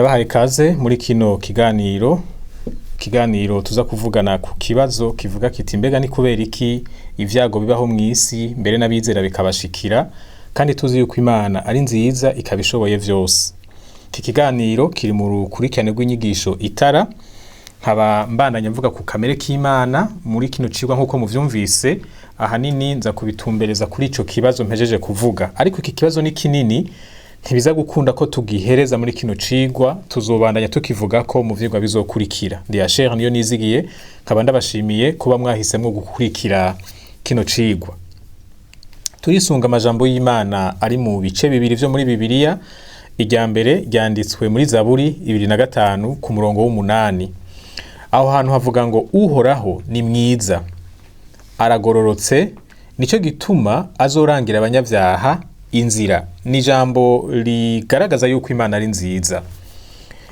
Ndabahaye ikaze muri kino kiganiro, ikiganiro tuza kuvugana ku kibazo kivuga kiti: mbega ni kubera iki ivyago bibaho mw'isi, mbere n'abizera bikabashikira, kandi tuzi yuko Imana ari nziza ikaba ishoboye vyose? Iki kiganiro kiri mu rukurikirane rw'inyigisho Itara, nkaba mbandanya mvuga ku kamere k'Imana. Muri kino cigwa, nk'uko muvyumvise, ahanini nza kubitumbereza kuri ico kibazo mpejeje kuvuga, ariko iki kibazo ni kinini, ntibiza gukunda ko tugihereza muri kino cigwa, tuzobandanya tukivugako mu vyigwa bizokurikira. Ndi Asher Niyo Nizigiye, nkaba ndabashimiye kuba mwahisemwo gukurikira kino cigwa. Turisunga amajambo y'Imana ari mu bice bibiri vyo muri Bibiliya. Irya mbere ryanditswe muri Zaburi 25 ku murongo w'8. Aho hantu havuga ngo: "Uhoraho ni mwiza, aragororotse, nico gituma azorangira abanyabyaha inzira." Ni ijambo rigaragaza yuko Imana ari nziza.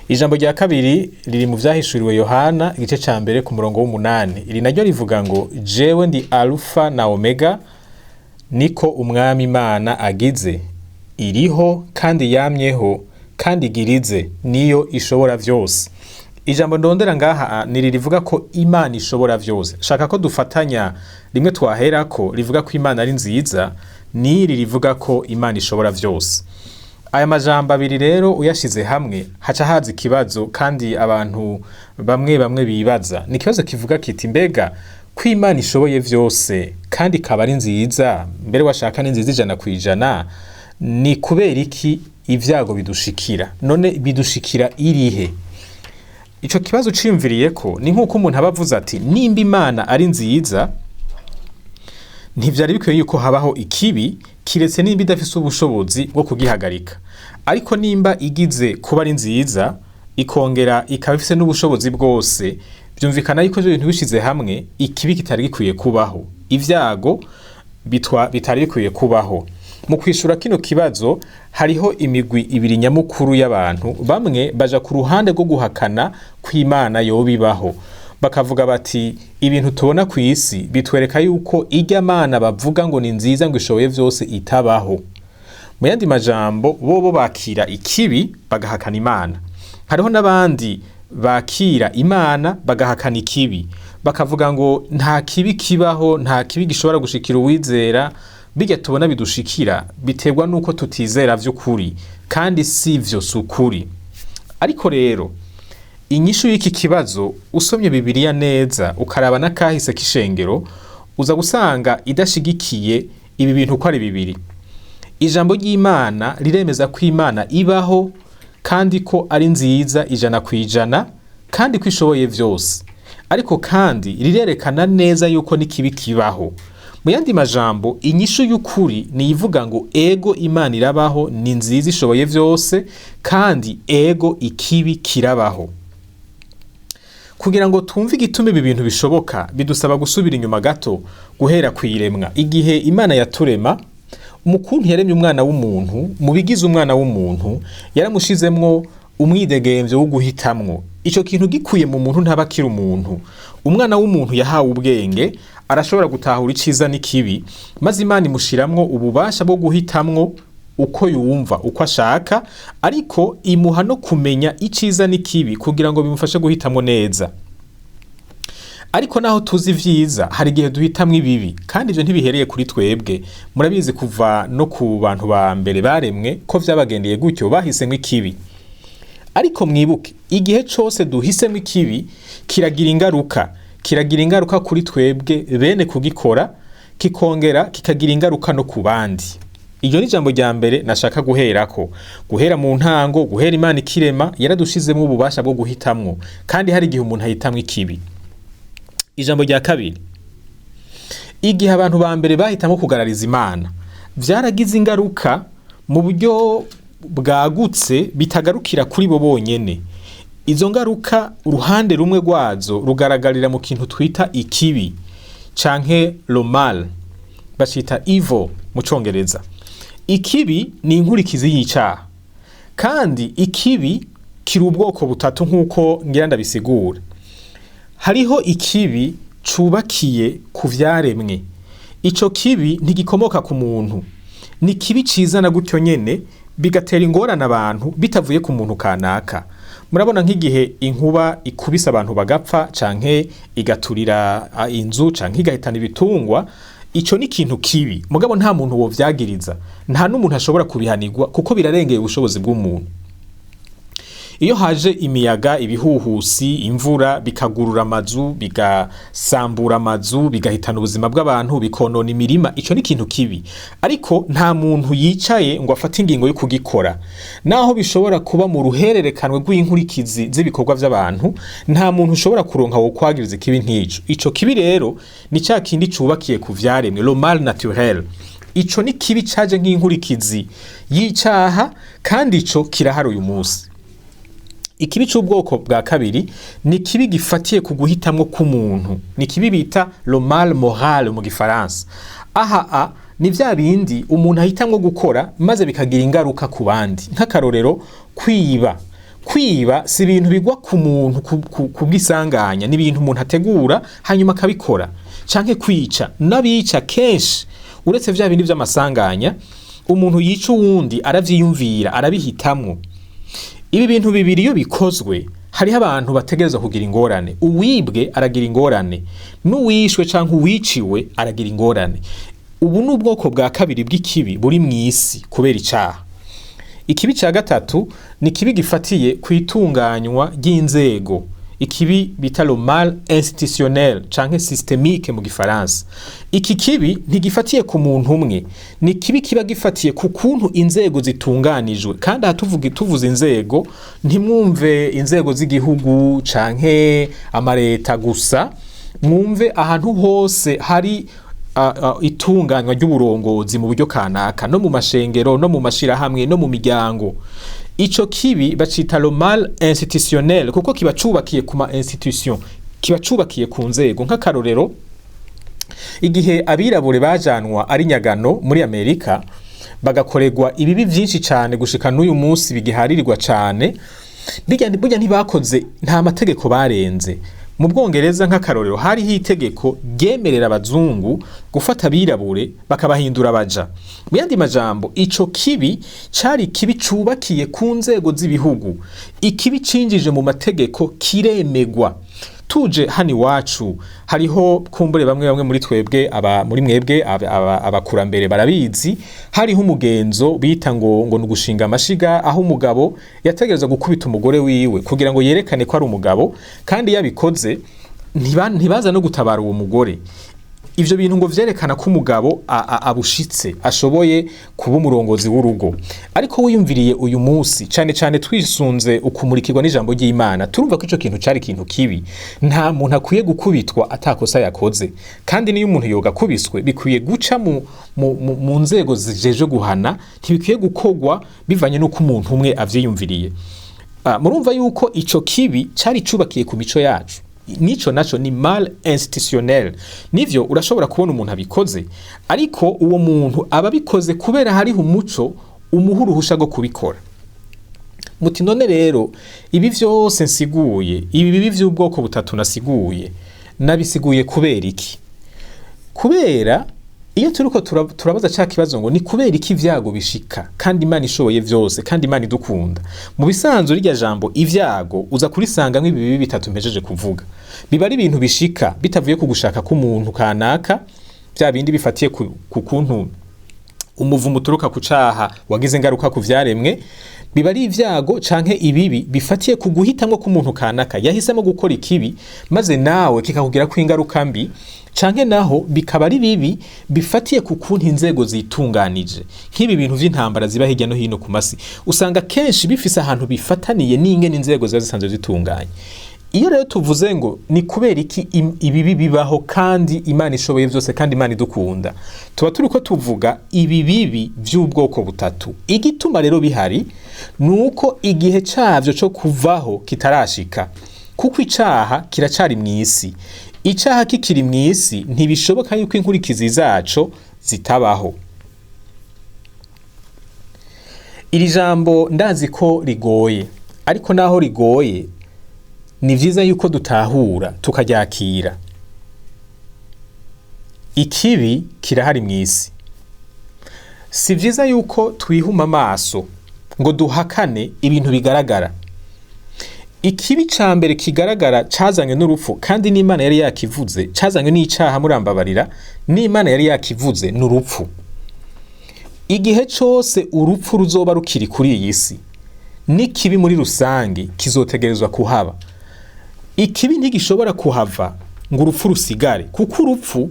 Ijambo rya kabiri riri mu Vyahishuriwe Yohana, igice ca mbere ku murongo w'8. Iri naryo rivuga ngo: "Jewe ndi Alufa na Omega, niko Umwami Imana agize, iriho kandi yamyeho kandi igirize, niyo ishobora vyose." Ijambo ndondera ngaha ni ririvuga ko Imana ishobora vyose. Shaka ko dufatanya rimwe twaherako rivuga ko Imana ari nziza, n'iri rivuga ko Imana ishobora vyose. Aya majambo abiri rero uyashize hamwe, haca haza ikibazo kandi abantu bamwe bamwe bibaza. Ni ikibazo kivuga kiti: mbega ko Imana ishoboye vyose kandi ikaba ari nziza, mbere washaka ni nziza 100%, ni kubera iki ivyago bidushikira? None bidushikira irihe? Ico kibazo uciyumviriye ko ni nk'uko umuntu aba avuze ati: nimba Imana ari nziza, ntivyari bikwiye yuko habaho ikibi, kiretse nimba idafise ubushobozi bwo kugihagarika. Ariko nimba igize kuba ari nziza, ikongera ikaba ifise n'ubushobozi bwose, vyumvikana yuko ivyo bintu bishize hamwe, ikibi kitari gikwiye kubaho, ivyago bitari bikwiye kubaho. Mu kwishura kino kibazo, hariho imigwi ibiri nyamukuru y'abantu. Bamwe baja ku ruhande rwo guhakana kw'Imana yobibaho, bakavuga bati: ibintu tubona ku isi bitwereka yuko irya Mana bavuga ngo ni nziza, ngo ishoboye vyose, itabaho. Mu yandi majambo, bobo bakira ikibi bagahakana Imana. Hariho n'abandi bakira Imana bagahakana ikibi, bakavuga ngo nta kibi kibaho, nta kibi gishobora gushikira uwizera, bijya tubona bidushikira biterwa nuko tutizera vy'ukuri, kandi sivyo, si ukuri. Ariko rero inyishu y'iki kibazo, usomye Bibiliya neza, ukaraba n'akahise k'ishengero, uza gusanga idashigikiye ibi bintu uko ari bibiri. Ijambo ry'Imana riremeza ko Imana ibaho, kandi ko ari nziza 100%, kandi ko ishoboye vyose. Ariko kandi rirerekana neza yuko n'ikibi kibaho. Mu yandi majambo, inyishu y'ukuri ni ivuga ngo: ego, Imana irabaho, ni nziza, ishoboye vyose, kandi ego, ikibi kirabaho. Kugira ngo twumve igituma ibi bintu bishoboka, bidusaba gusubira inyuma gato, guhera kw'iremwa. Igihe Imana yaturema, mu kuntu yaremye umwana w'umuntu, mu bigize umwana w'umuntu yaramushizemwo umwidegemvyo wo guhitamwo. Ico kintu gikuye mu muntu, ntaba akiri umuntu. Umwana w'umuntu yahawe ubwenge, arashobora gutahura iciza n'ikibi, maze Imana imushiramwo ububasha bwo guhitamwo uko yumva, uko ashaka, ariko imuha no kumenya iciza n'ikibi kugira ngo bimufashe guhitamwo neza. Ariko naho tuzi ivyiza, hari igihe duhitamwo ibibi, kandi ivyo ntibihereye kuri twebwe. Murabizi kuva no ku bantu ba mbere baremwe ko vyabagendeye gutyo, bahisemwo ikibi. Ariko mwibuke, igihe cose duhisemwo ikibi, kiragira ingaruka. Kiragira ingaruka kuri twebwe bene kugikora, kikongera kikagira ingaruka no ku bandi. Iryo ni ijambo rya mbere nashaka guherako. Guhera mu ntango, guhera Imana ikirema, yaradushizemwo ububasha bwo guhitamwo, kandi hari igihe umuntu ahitamwo ikibi. Ijambo rya kabiri: igihe abantu ba mbere bahitamwo kugarariza Imana, vyaragize ingaruka mu buryo bwagutse bitagarukira kuri bo bonyene. Izo ngaruka, uruhande rumwe rwazo rugaragarira mu kintu twita ikibi canke le mal, bacita evil mu Congereza. Ikibi ni inkurikizi y'icaha, kandi ikibi kiri ubwoko butatu, nk'uko ngira ndabisigura. Hariho ikibi cubakiye ku vyaremwe. Ico kibi ntigikomoka ku muntu, ni kibi cizana gutyo nyene, bigatera ingorane abantu bitavuye ku muntu kanaka. Murabona nk'igihe inkuba ikubise abantu bagapfa, canke igaturira inzu, canke igahitana ibitungwa, ico ni ikintu kibi, mugabo nta muntu wovyagiriza, nta n'umuntu ashobora kubihanirwa kuko birarengeye ubushobozi bw'umuntu. Iyo haje imiyaga, ibihuhusi, imvura, bikagurura amazu, bigasambura amazu, bigahitana ubuzima bw'abantu, bikonona imirima, ico ni ikintu kibi, ariko nta muntu yicaye ngo afate ingingo yo kugikora. Naho bishobora kuba mu ruhererekanwe rw'inkurikizi z'ibikorwa vy'abantu, nta muntu ushobora kuronka wo kwagiriza ikibi nk'ico. Ico kibi rero ni ca kindi cubakiye ku vyaremwe, le mal naturel. Ico ni kibi caje nk'inkurikizi y'icaha, kandi ico kirahari uyu munsi. Ikibi c'ubwoko bwa kabiri ni ikibi gifatiye ku guhitamwo k'umuntu, ni ikibi bita le mal moral mu gifaransa. Aha ni vya bindi umuntu ahitamwo gukora maze bikagira ingaruka ku bandi. Nk'akarorero, kwiba. Kwiba si ibintu bigwa ku muntu ku bw'isanganya, ni ibintu umuntu ategura hanyuma akabikora. Canke kwica, n'abica kenshi uretse vya bindi vy'amasanganya, umuntu yica uwundi aravyiyumvira, arabihitamwo. Ibi bintu bibiri iyo bikozwe, hariho abantu bategerezwa kugira ingorane. Uwibwe aragira ingorane, n'uwishwe canke uwiciwe aragira ingorane. Ubu ni ubwoko bwa kabiri bw'ikibi buri mw'isi kubera icaha. Ikibi ca gatatu ni ikibi gifatiye ku itunganywa ry'inzego, ikibi bita le mal institutionnel canke systémique mu gifaransa. Iki kibi ntigifatiye ku muntu umwe, ni ikibi kiba gifatiye ku kuntu inzego zitunganijwe. Kandi aha tuvuze inzego, ntimwumve inzego z'igihugu canke amareta gusa, mwumve ahantu hose hari itunganywa ry'uburongozi mu buryo kanaka, no mu mashengero, no mu mashirahamwe, no mu miryango. Ico kibi bacita le mal institutionnel kuko kiba cubakiye ku ma institution, kiba cubakiye ku nzego. Nk'akarorero, igihe abirabure bajanwa ari nyagano muri Amerika, bagakorerwa ibibi vyinshi cane gushika n'uyu munsi bigiharirirwa cane, burya ntibakoze, nta mategeko barenze. Mu Bwongereza, nk'akarorero, hariho itegeko ryemerera abazungu gufata abirabure bakabahindura abaja. Mu yandi majambo, ico kibi cari kibi cubakiye ku nzego z'ibihugu, ikibi cinjije mu mategeko kiremegwa. Tuje hano iwacu, hariho kumbure bamwe bamwe muri twebwe, aba muri mwebwe abakurambere barabizi, hariho umugenzo bita ngo ni ugushinga amashiga, aho umugabo yategerezwa gukubita umugore wiwe kugira ngo yerekane ko ari umugabo, kandi iyo abikoze ntibaza no gutabara uwo mugore. Ivyo bintu ngo vyerekana ko umugabo abushitse, ashoboye kuba umurongozi w'urugo. Ariko wiyumviriye uyu munsi, cane cane twisunze ukumurikirwa n'ijambo ry'Imana, turumva ko ico kintu cari ikintu kibi. Nta muntu akwiye gukubitwa atakosa yakoze, kandi niyo umuntu yogakubiswe bikwiye guca mu nzego zijeje guhana, ntibikwiye gukorwa bivanye n'uko umuntu umwe avyiyumviriye. Murumva yuko ico kibi cari cubakiye ku mico yacu. Nico naco ni mal institutionnel. Nivyo, urashobora kubona umuntu abikoze, ariko uwo muntu aba abikoze kubera hariho umuco umuha uruhusha rwo kubikora. Muti none rero ibi vyose nsiguye, ibi bibi vy'ubwoko butatu nasiguye, nabisiguye kubera iki? Kubera iyo turiko turabaza ca kibazo ngo ni kubera iki ivyago bishika kandi Imana ishoboye vyose, kandi Imana idukunda. Mu bisanzwe rirya jambo ivyago uza kurisangamwo ibi bibi bitatu mpejeje kuvuga. Biba ari ibintu bishika bitavuye ku gushaka k'umuntu kanaka, vya bindi bifatiye ku kuntu umuvumo uturuka ku caha wagize ingaruka ku vyaremwe. Biba ari ivyago canke ibibi bifatiye ku guhitamwo k'umuntu kanaka yahisemo gukora ikibi, maze nawe kikakugirako ingaruka mbi, canke naho bikaba ari bibi bifatiye ku kuntu inzego zitunganije. Nk'ibi bintu vy'intambara ziba hirya no hino ku masi, usanga kenshi bifise ahantu bifataniye n'ingene inzego ziba zisanzwe zitunganye. Iyo rero tuvuze ngo ni kubera iki ibibi bibaho kandi Imana ishoboye vyose, kandi Imana idukunda, tuba turiko tuvuga ibi bibi vy'ubwoko butatu. Igituma rero bihari ni uko igihe cavyo co kuvaho kitarashika, kuko icaha kiracari mw'isi. Icaha kikiri mw'isi, ntibishoboka yuko inkurikizi zaco zitabaho. Iri jambo ndazi ko rigoye, ariko naho rigoye ni vyiza yuko dutahura tukaryakira. Ikibi kirahari mw'isi. Si vyiza yuko twihuma amaso ngo duhakane ibintu bigaragara. Ikibi ca mbere kigaragara cazanywe n'urupfu, kandi n'Imana yari yakivuze, cazanywe n'icaha, murambabarira, n'Imana yari yakivuze, ni urupfu. Igihe cose urupfu ruzoba rukiri kuri iyi si, n'ikibi muri rusange kizotegerezwa kuhaba. Ikibi ntigishobora kuhava ngo urupfu rusigare, kuko urupfu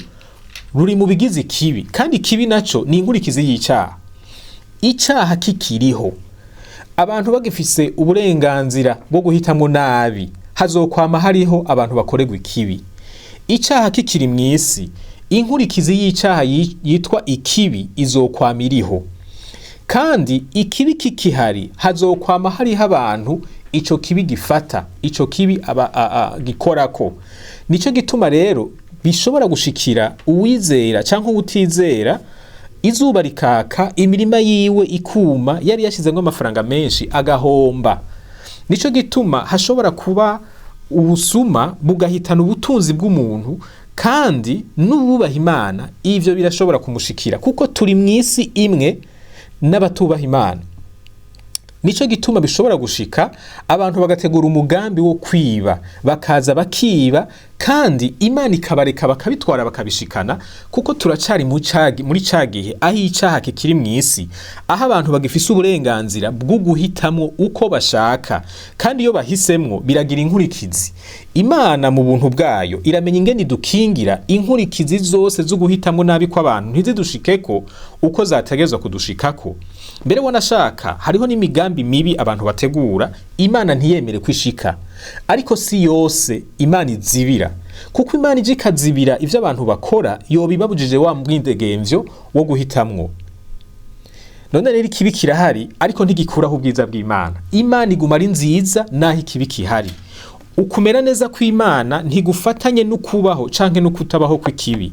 ruri mu bigize ikibi, kandi ikibi naco ni inkurikizi y'icaha. Icaha kikiriho, abantu bagifise uburenganzira bwo guhitamwo nabi, hazokwama hariho abantu bakorerwa ikibi. Icaha kikiri mw'isi, inkurikizi y'icaha yitwa ikibi izokwama iriho. Kandi ikibi kikihari, hazokwama hariho abantu ico kibi gifata, ico kibi aba, gikorako. Nico gituma rero bishobora gushikira uwizera canke uwutizera, izuba rikaka, imirima yiwe ikuma, yari yashizemwo amafaranga menshi agahomba. Nico gituma hashobora kuba ubusuma bugahitana ubutunzi bw'umuntu, kandi n'uwubaha Imana ivyo birashobora kumushikira, kuko turi mw'isi imwe n'abatubaha Imana. Nico gituma bishobora gushika abantu bagategura umugambi wo kwiba, bakaza bakiba, kandi Imana ikabareka bakabitwara bakabishikana, kuko turacari muri ca gihe aho icaha kikiri mw'isi, aho abantu bagifise uburenganzira bwo guhitamwo uko bashaka, kandi iyo bahisemwo biragira inkurikizi. Imana mu buntu bwayo iramenya ingene idukingira inkurikizi zose zo guhitamwo nabi kw'abantu ntizidushikeko uko zategerezwa kudushikako. Mbere wanashaka hariho n'imigambi mibi abantu bategura Imana ntiyemere kwishika, ariko si yose Imana izibira, kuko Imana ije ikazibira ivyo abantu bakora yobibabujije wa mwindegemvyo wo guhitamwo. None rero ikibi kirahari, ariko ntigikuraho ubwiza bw'Imana. Imana iguma ari nziza naho ikibi kihari. Ukumera neza kw'Imana ntigufatanye n'ukubaho canke n'ukutabaho kw'ikibi.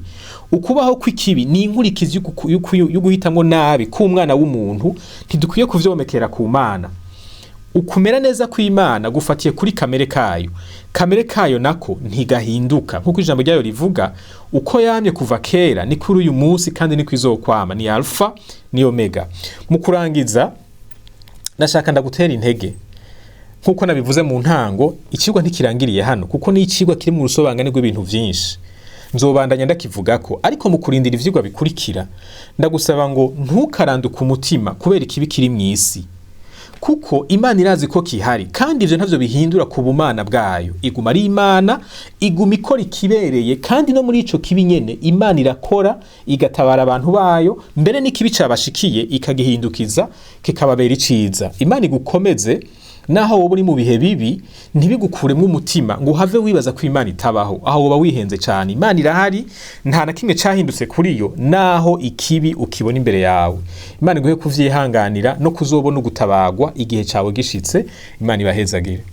Ukubaho kw'ikibi ni inkurikizi y'uguhitamwo nabi k'umwana w'umuntu, ntidukwiye kuvyomekera ku Mana. Ukumera neza kw'Imana gufatiye kuri kamere kayo. Kamere kayo nako ntigahinduka, nk'uko ijambo ryayo rivuga, uko yamye kuva kera ni kuri uyu munsi kandi niko izokwama, ni alfa ni omega. Mu kurangiza, nashaka ndagutera intege. Nk'uko nabivuze mu ntango, icigwa ntikirangiriye hano, kuko ni icigwa kiri mu rusobangane rw'ibintu vyinshi. Nzobandanya ndakivugako, ariko mu kurindira ivyigwa bikurikira, ndagusaba ngo ntukaranduke umutima kubera ikibi kiri mw'isi, kuko Imana irazi ko kihari, kandi ivyo ntavyo bihindura ku bumana bwayo. Iguma ari Imana, iguma ikora ikibereye, kandi no muri ico kibi nyene Imana irakora igatabara abantu bayo, mbere n'ikibi cabashikiye ikagihindukiza kikababera iciza. Imana igukomeze naho wowe uri mu bihe bibi, ntibigukuremwo umutima ngo uhave wibaza ko Imana itabaho. Aho woba wihenze cane. Imana irahari, nta na kimwe cahindutse kuri yo, naho ikibi ukibona imbere yawe. Imana iguhe kuvyihanganira no kuzobona ugutabagwa igihe cawe gishitse. Imana ibahezagire.